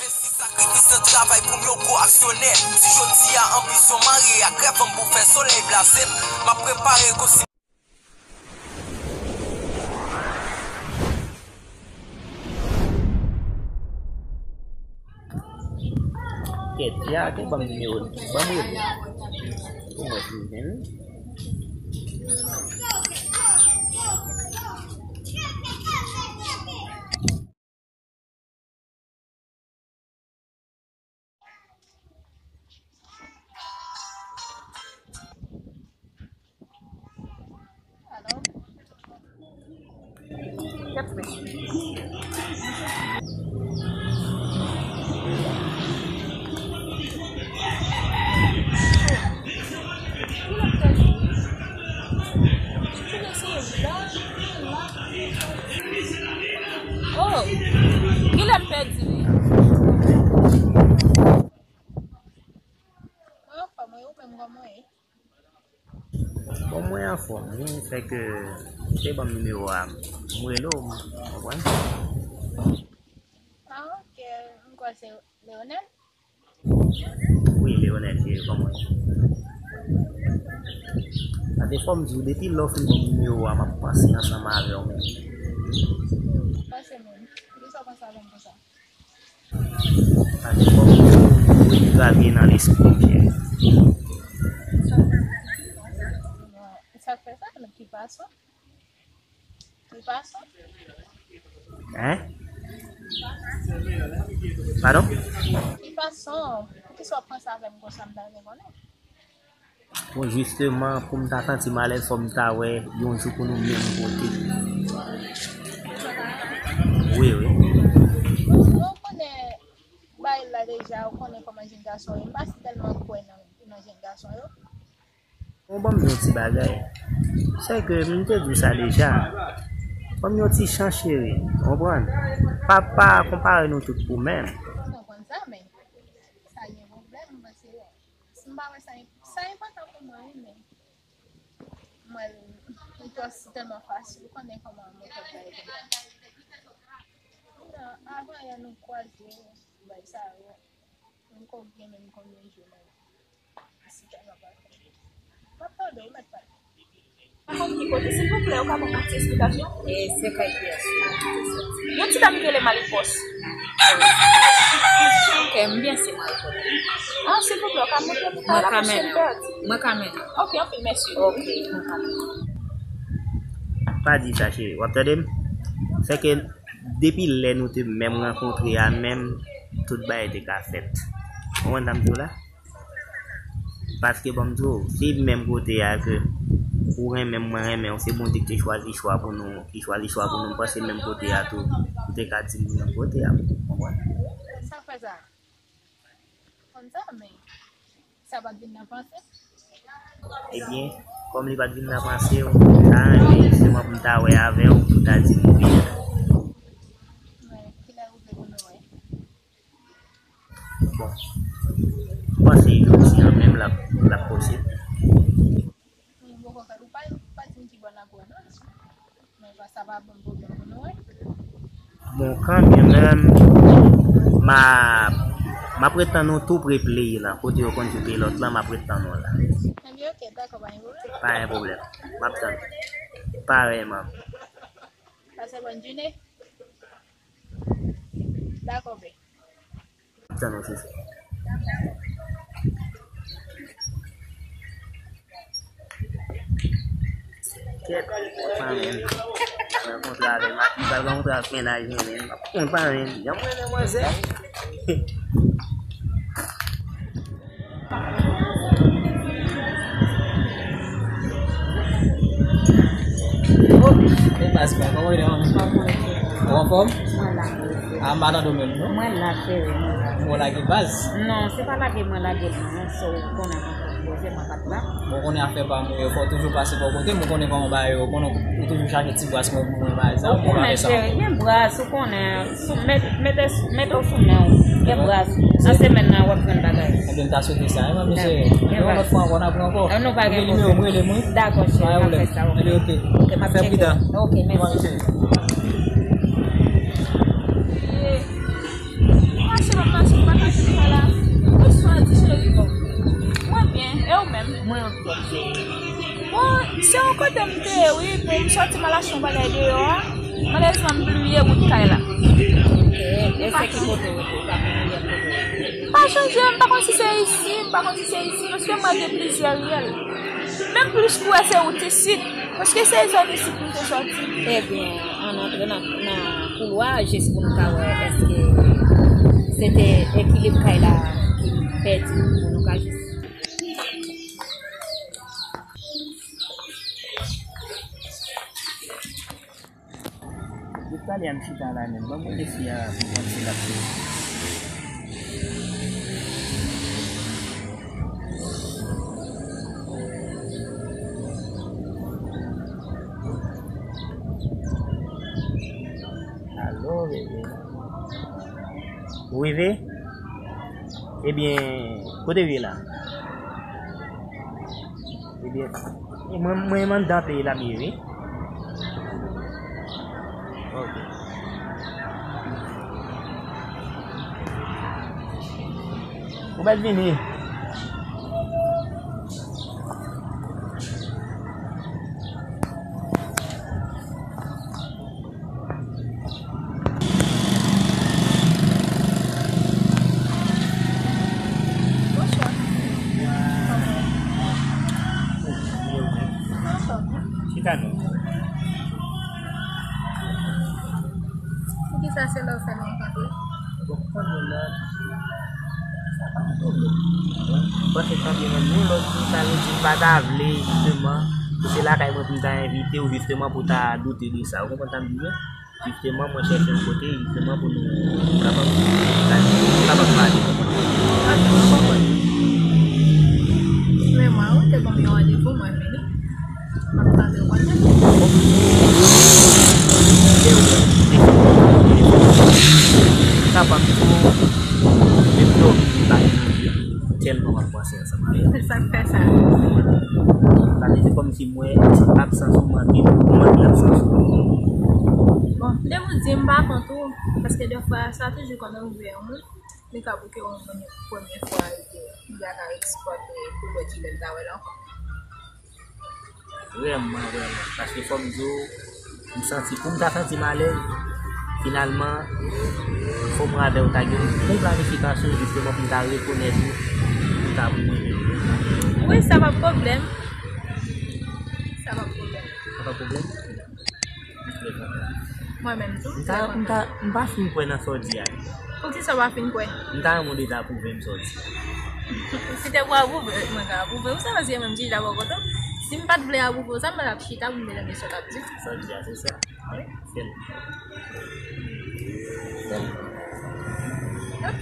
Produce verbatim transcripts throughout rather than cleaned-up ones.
Si sakrifis nan travay pou m yon gwo aksyonè. Si jodi a anbisyon mare ak rèv an m pou fè solèy blaze m, m ap prepare konsi. Kèt, ya, te ban m nimewo l. Ban m rele. Pou mwen, pou mwen. Alo? Kèt, mesye. Oh, kilè m pèdi li? Mwen anfòm, wi, ou menm kòman w ye? Bon, mwen anfòm, wi, fèk te ban m nimewo a, m rele w, m konprann. Ah, ok, m kwè se Leonel. Wi, Leonel, se kòman w ye? Sa te fò m di w, depi lè w fin ban m nimewo a, m ap panse ansanm avè w menm. Panse menm. Poukisa w panse avè m konsa? Sa te fò m di w, ou gravye nan lespri m, cheri. Sa k fè sa? Nan ki fason? Ki fason? Hein? Padon? Ki fason? Poukisa w ap panse avè m konsa, m ta renmen konnen? Bon, jisteman, pou m ta santi m alèz, fò m ta wè yon jou pou nou menm kote. Wi, wi. Bon, ou konnen bagay la deja, ou konnen kòman jenn gason yo. M pa si tèlman kwè nan, nan jenn gason yo. Bon, ban m di yon ti bagay. Se ke m te di w sa deja. Ban m yon ti chans, cheri. Ou konprann? Pa, pa konpare nou tout pou menm. M konprann sa, men sa gen pwoblèm, m panse. Si m pa wè sa, sa enpòtan pou mwen, wi, men mwen, m twò si tèlman fasil, ou konnen kòman mwen fè bagay konsa. Non, avan yè nou kwaze, bagay sa yo, m ko gen menm konbyen jou, men si tèlman pa fè. M ap tande w, mèt pale. Pa konn ki kote, silvouplè, ou ka ban mwen ti esplikasyon? E se kay kiyès? Yon ti dam ki rele Malipòs. Ok, m byen si Malipòs. Ah, silvouplè, ou ka montre m kay la, paske m pèdi. Mwen ka mennen w. Ok, anpil mèsi. Ok, mwen ka mennen w. Pa di sa, cheri. W ap tande m? Se ke depi lè nou te menm rankontre a menm, tout bagay te ka fèt. Ou konprann sa m di w la? Paske ban m di w, se menm kote a ke ou renmen m, mwen renmen w, se Bondye ki te chwazi chwa pou nou, ki chwazi chwa pou nou, m panse menm kote a tou, ou te ka di m menm kote a, ou konprann? Sa fè sa? Konn sa, men sa pa t vin nan panse. Ebyen, kòm li pa t vin nan panse w, m ta renmen jisteman pou m ta wè avè w, pou w ta di m wi. Men kilè ou vle pou nou wè? Bon, m panse jodi a menm l ap, l ap posib. Mwen poko fè l, ou pa, ou pa di m ki bò n ap wè non. Men sa pa ban m pwoblèm pou nou wè. Bon, kanmenm, m a, m ap ret tann ou tou pre play lan, kote yo konn joute lòt lan, m ap ret tann ou la. Ebyen, ok, dakò, pa gen pwoblèm. Pa gen pwoblèm. M ap tann. Parèyman. Pase bòn jounen. Dakò, bè. Tann ou sesi. Kèt, mwen pa menm. Mwen kontre avè m, li pral kontre ak mennaj mwen menm. Mwen pa menm. Jan mwen renmen manzè. Oh, e baz pa, kòman w ye, manmi? Ou anfòm? Mwen la, mesye. Ah, m pa tande w menm, non? Mwen la, cheri, mwen la. Bon, lage baz? Non, se pa lage mwen lage non, so, ou konnen mwen konpoze, mwen pa t la. Bon, konnen afè pa m yo, fò w toujou pase bò kote m, ou konnen kòman bagay yo, konnen ou toujou chache ti bras mwen pou mwen bagay sa, ou konnen sa. Ou konnen, cheri, gen bras, ou konnen. Sou, met, mete, mete w sou men w. Gen bras. Nan semèn nan, w ap jwenn bagay. Ebyen, m ta swete sa, wi, manmi cheri. Yon lòt fwa ankò, n a pran ankò. Nou pa gen pwoblèm. Nimewo m, rele m, wi. Dakò, cheri, m ap fè sa, ok. Ebyen, ok. Ok, m ap tcheke. Ok, mèsi. Manmi cheri. Cheri, mwen byen, e ou menm? Mwen anfòm, cheri. Bon, se yon kote m te ye, wi, bon, m sòti m al achte yon bagay deyò a. Malerezman, m bliye wout kay la. E, e se ki kote ou te? Pa konn ki kote ou te? M pa chanje, m pa konn si se isi, m pa konn si se isi, paske m wè gen plizyè riyèl. Menm plis kou wè se wout isit, paske se zòn isit m te sòti. Ebyen, ann antre nan, nan koulwa a, jis pou nou ka wè èske se te ekilib kay la ki pèdi, pou nou ka jis. Depi talè a m chita la menm. Ban m rele fi a pou m konn si l ap fè. Alo, bebe. Ou rive? Ebyen, kote w ye la? Ebyen, mwen, mwen anndan peyi la m ye, wi. Ok. Ou mèt vini. Chita non. Poukisa se la w fè nou rankontre? Bon, konnen la, sa pa yon pwoblèm. Mwen, m panse kanpe nan yon lòt jou, sa vle di m pa ta vle, jisteman, pou se lakay mwen pou m ta envite w, jisteman, pou ta doute de sa. Ou konprann sa m di w? Jisteman, mwen chèche yon kote, jisteman, pou nou kapab, kapab pale. Ou konprann? Men mwen, ou te ban m yon randevou, mwen vini. M ap tande w kontinye. Bon. Kapab tou, menm dòmi m pa gen anvi, tèlman m ap panse ansanm avè w. Se sa k fè sa. Sa vle di kòmsi m wè absans ou manke, ou manke absans ou. Bon, depi w di m pa kont ou, paske defwa sa toujou konn rive yon moun, li ka bouke yon moun premye fwa, epi li pa ka eksplòte pou lòt jou lè l ta wè l ankò. Vrèman, vrèman. Paske fò m di w, m santi, pou m ta santi m alèz, finalman, fò mwen avè w ta gen yon bon planifikasyon, jisteman, pou m ta rekonèt ou, pou m ta pou mwen menm. Wi, sa pa pwoblèm. Sa pa pwoblèm. Sa pa pwoblèm? Mwen menm tou. M ta, m ta, m pa fin kwè nan sa w di a. Poukisa w pa fin kwè? M ta renmen w deja apwouve m sa w di. Si te pou apwouve, mwen ka apwouve w sa, paske mwen menm ki chita bò kote w. Si m pa t vle apwouve w sa, m pa t ap chita pou m te tande sa w t ap di. Sa w di a, se sa. Wi. Fè l. Fè l. Ok.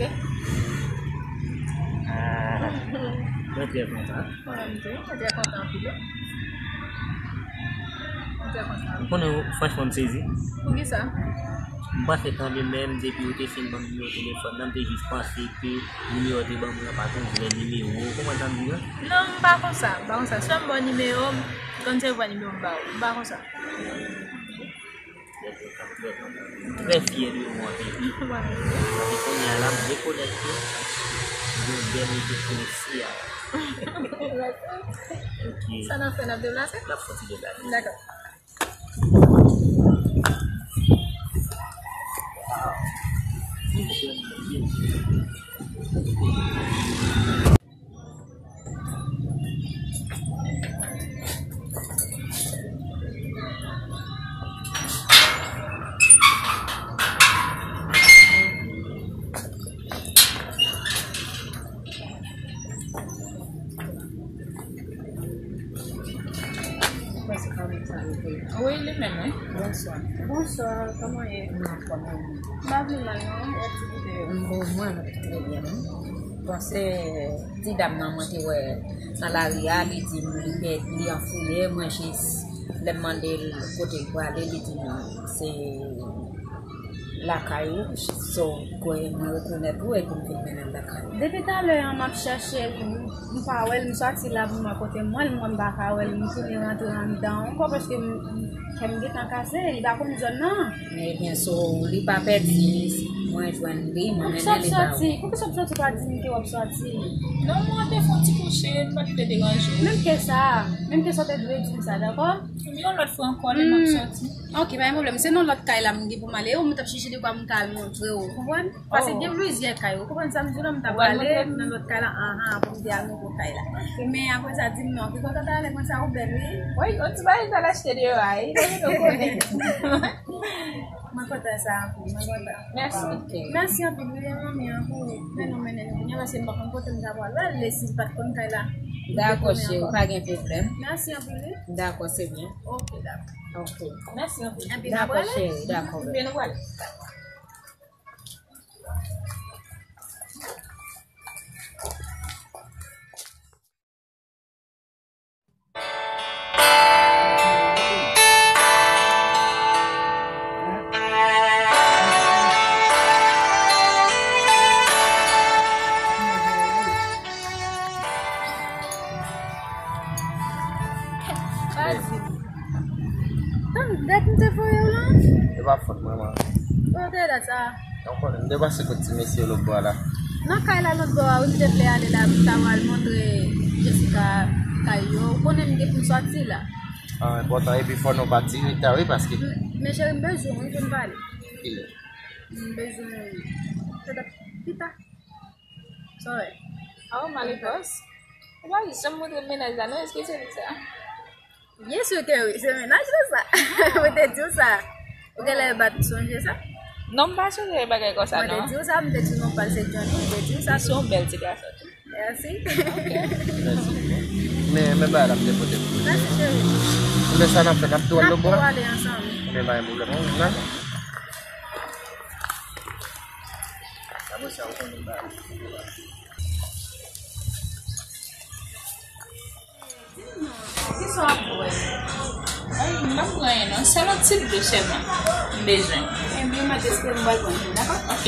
Ah, mwen trè kontan. Mwen menm tou, mwen trè kontan anpil wi. Mwen trè kontan. Ou konnen, franchman, m sezi. Poukisa? M panse kanmenm, menm depi ou te fin ban m nimewo telefòn nan, m te jis panse ke nimewo ou te ban mwen an pa t yon vrè nimewo. Ou konprann sa m di la? Non, m pa konsa, m pa konsa. Swa m ba w nimewo m, kannsè vwa nimewo m ba ou. M pa konsa. M trè fyè de ou anpil. Paske kounye a la, m rekonèt ke m gen yon bèl ekip kote Sia. Ok. Sa n ap fè, n ap deplase? N ap fè yon ti deplase. Dakò. Wi, li menm, wi. Bonswa. Bonswa, kòman ye? M anfòm, wi. M pa vle mal, non, wè ti videyo. Bon, mwen, trè byen, non. Bon, se ti dam nan mwen te wè nan lari a, li di m li pè-, li anfouye, mwen jis, lè m mande l kote l prale, li di m se lakay ou, so, kwè mwen rekonèt ou epi m vin mennen l lakay ou. Depi talè an m ap chèche l, m pa wè l, m sòti la pou m wè kote m wè l, mwen m pa ka wè l, m tounen rantre anndan ankò paske m, kè m gentan kase, li pa konn zòn nan. Ebyen, so, li pa pèdi, Mwen jwenn li, mwen mennen li ba ou. Poukisa w sòti? Poukisa w sòti pa di m ke w ap sòti? Non, mwen te fè yon ti kouche, m pa t vle deranje w. Menm ke sa, menm ke sa w te dwe di m sa, dakò? Yon lòt fwa ankò, lè m ap sòti. Ok, pa gen pwoblèm. Se nan lòt kay la m gen pou m ale. Ou m t ap chèche de kwa m ka al montre w, ou konprann? Paske gen plizyè kay, ou konprann sa m di w la, m t ap ale nan lòt kay la, anhan, pou m te al montre w kay la. Men apre sa, di m non, ki kontan ta ale konsa, ou bèl, wi. Wi, yon ti bagay m t al achte deyò a, wi, nou konnen. Mwen kontan sa anpil, mwen kontan. Mèsi. Ok. Mèsi anpil, wi, manmi an, pou mennen w mennen nou kounye a, paske m pa konn kote m ta pral ale si m pa t konn kay la. Dakò, cheri, pa gen pwoblèm. Mèsi anpil, wi. Dakò, se byen. Ok, dakò. Ok. Mèsi anpil. Epi, dakò, cheri, dakò. Epi, nou prale. Pa di m. Tann dat m te voye w lan? E pa fòt mwen, man. Kote dat sa? Donk, konnen, m te pase kot ti mesye lòt bò a la. Nan kay la lòt bò a, wi, m te vle ale la, m ta pral montre Jessica kay yo. Ou konnen m gen pou m sòti la. Ah, enpòtan, epi fò nou pati ret la, wi, paske. M, men cheri, m bezwen w, wi, pou n pale. Kilè? M bezwen w. Petèt pita. Sorry. Oh, Malikos. Ou pa janm montre m mennaj la, non? Èske se li sa? Byen si ke wi, se mennaj ou sa. Mwen te di w sa. Ou genlè pa t sonje sa? Non, m pa sonje bagay konsa, non. Mwen te di w sa, mwen te di w non pa l se Johnny, mwen te di w sa tou. Li se yon bèl ti gason tou. Mèsi. Ok. Mèsi. Men, men bagay la m te pote pou ou. Mèsi, cheri. Men sa n ap fè, n ap tou al lòt bò a? N ap tou ale ansanm. Men pa gen pwoblèm, non, non. Apre sa, ou konnen bagay. Kisa w ap bwè? Ay, m p ap bwè anyen non. Sèl yon ti dlo sèlman m bezwen. Ebyen, m ap espere m pral pran li, dakò? Ok.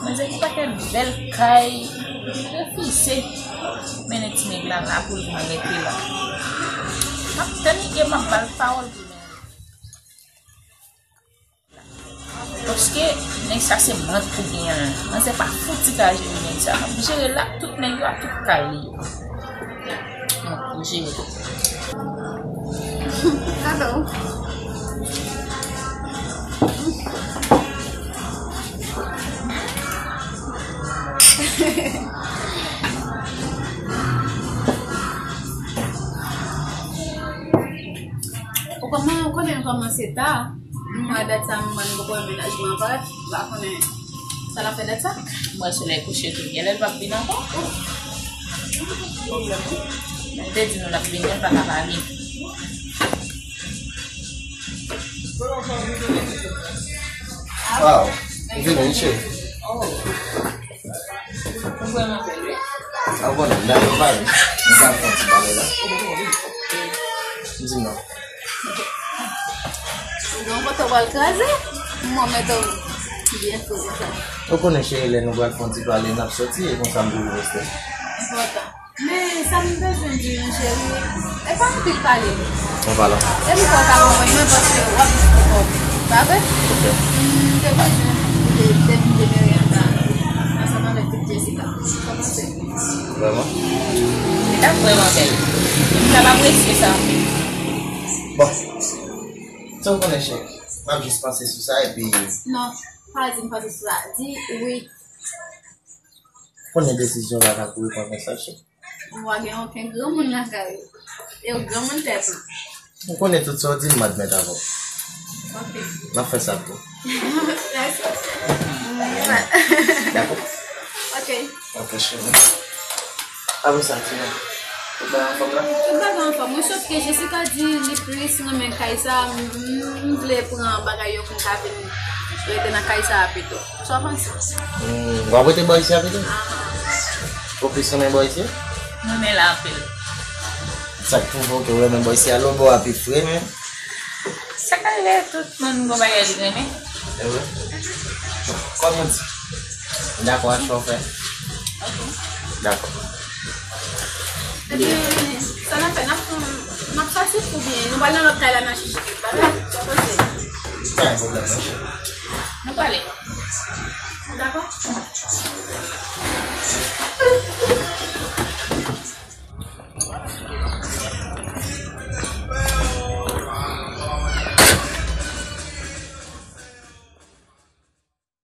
Manzè ki pakèt bèl kay, refize mennen ti nèg la la pou l vin rete la. M ap tann li e m ap ba l pawòl pou l mennen. Paske nèg sa se mwen k pou genyen l. Manzè pa fouti ka jere nèg sa. M ap jere l ak tout nèg yo, ak tout kay li yo. Mwen k pou jere. Alo. Ou kòman, ou konnen kòman se ta? M wè dat sa, m wè m poko wè mennaj mwen ankò, m pa konnen sa l ap fè dat sa. M wè solèy kouche tou, genlè l p ap vin ankò. M te di nou l ap vini, l pa ka pa vini. Wow, vini, cheri. Ou vrèman bèl, wi. A, ou konnen, m dakò, pa vre. M pral fè yon ti pale la. Di non. Ou gen yon kote w pral kraze? M wè w mete w byen fre konsa. Ou konnen, cheri, lè nou pral fè yon ti pale, n ap sòti, e konsa m toujou reste. Enpòtan. Men sa m bezwen di nou, cheri, e pa anpil pale. An palan. E m kwè w ka konprann mwen paske w ap di pou kò w. Pa vre? Ok. M te bezwen de, de, de merienda ansanm avèk pitit Jessica. Sa w panse? Vrèman? Li t ap vrèman bèl. M t ap apresye sa anpil. Bon. Sa w konnen, cheri. M ap jis panse sou sa, epi. Non, pa di m panse sou sa. Di wi. Konnen desizyon la ka kouri konsa, cheri. Ou pa gen okenn granmoun lakay ou. E ou granmoun tèt ou. Ou konnen tout sa w di m, m admèt avè w. Ok. N ap fè sa tou. Mèsi. Dakò. Ok. Ok, cheri. Apre sa, ti nan. Tout bagay anfòm la? Tout bagay anfòm. Mwen sòt ke Jessica di li plis renmen kay sa, m, m, m vle pran bagay yo pou m ka vin rete nan kay sa a pito. Sa w panse? Hmm, w ap rete bò isi a pito? Ahan. Ou plis renmen bò isi? Mwen renmen la anpil. Sa k pwouve w ke w renmen bò isi a? Lòt bò a pi fre, men. Sa ka rive tout moun gon bagay li renmen. E vre? Kòm ou di. Dakò ak sa w fè? Ok. Dakò. Ebyen, sa n ap fè, n ap, n ap Ou byen, nou pral nan lòt kay la, n a chèche kèk bagay. Sa panse? Pa gen pwoblèm, non. Nou prale. Dakò?